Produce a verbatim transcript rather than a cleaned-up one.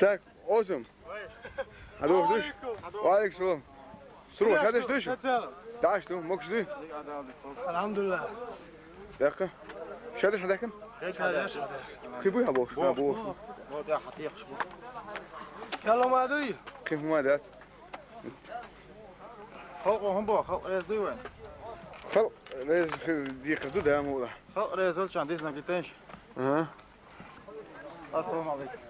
Так, Осум. Хьан духьа душ? Ва Ӏалайкум салам. Сурма, ша деш душ? ДӀаш ду, мокш ду? Алхьамдулиллах. Даккха. Ша деш хьан даккха? Ша деш хьан даккха? Кхин буй хьан бохуш? Ха, бохуш. Калла ма дуй? Кхин хӀума дац. Халкъо хӀун боху? Халкъ реза дуй вайн? Халкъ реза хир дийхар ду, да, мула. Халкъ реза валчхьан дисна гитенш. Ага. Ассаламу алейкум.